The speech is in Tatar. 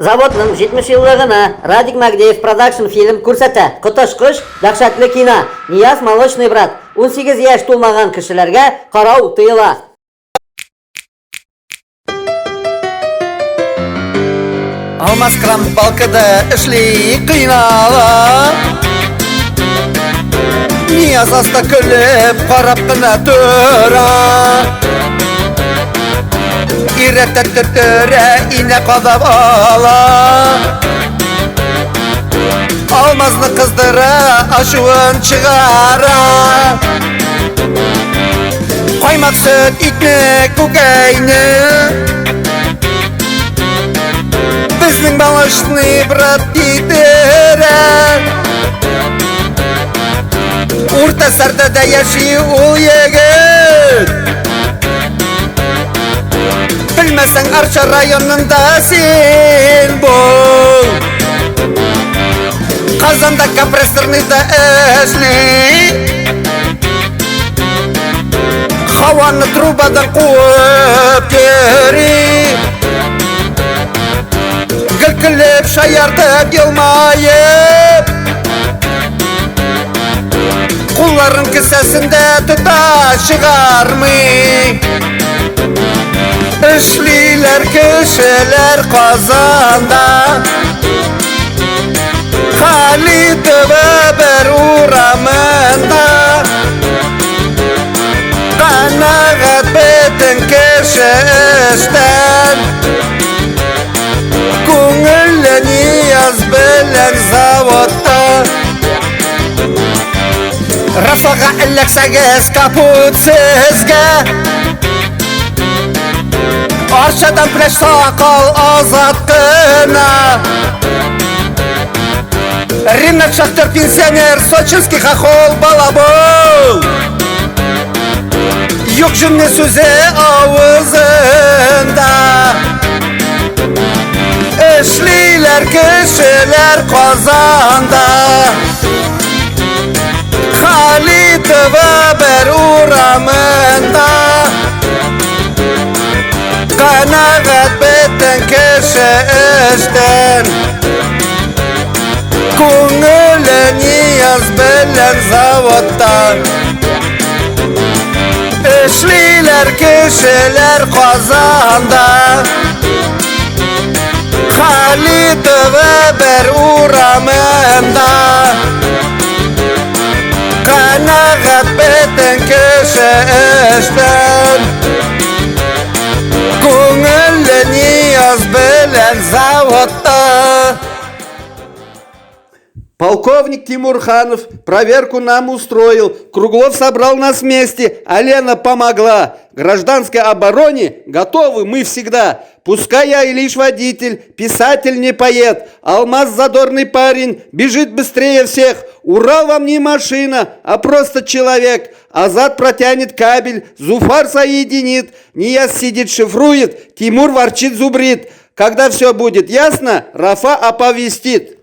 Заводның 70 еллыгына Радик Магдеев продакшн фильм күрсәтә. Коточкыч, дәһшәтле кино. Нияз молочный брат. 18 яшь тулмаган кешеләргә карау тыела. Алмаз крамбалкада эшли кыйнала. Нияз аста көлеп карап кына тора. Ирәтә төрттерә, инә кадап ала. Алмазны кыздыра, ачуын чыгара. Каймак сөт, итне, күкәйне. Безнең малышный брат китерә. Урта Сәрдәдә яши ул егет. Белмәсәң Арча районында син бул. Казанда компрессорныйда эшли. Һаваны трубадан куып йөри. Гел көлеп, шаяртып, елмаеп. Кулларын кесәсендә тота чыгармый. Эшлиләр кешеләр Казанда. Халитова бер урамында. Канәгать бөтен кеше эштән. Күңелле Нияз белән заводта. Рафага эләксәгез капут сезгә. Арчадан пляж сакал азат кына. Ринат шахтер пенсионер, сочинский хохол балабол. Юк җүнле сүзе авызында. Эшлиләр кешеләр Казанда. Халитова бер урамында. Канәгать бөтен кеше эштән. Күңеле Нияз белән заводта. Эшлиләр кешеләр Казанда. Халитова бер урамында. Канәгать бөтен кеше эштән. Күңелле Нияз белән заводта. Полковник Тимурханов проверку нам устроил. Круглов собрал нас вместе, а Лена помогла. Гражданской обороне готовы мы всегда. Пускай я и лишь водитель, писатель не поэт. Алмаз задорный парень, бежит быстрее всех. Урал вам не машина, а просто человек. Азат протянет кабель, Зуфар соединит. Нияз сидит шифрует, Тимур ворчит зубрит. Когда все будет ясно, Рафа оповестит.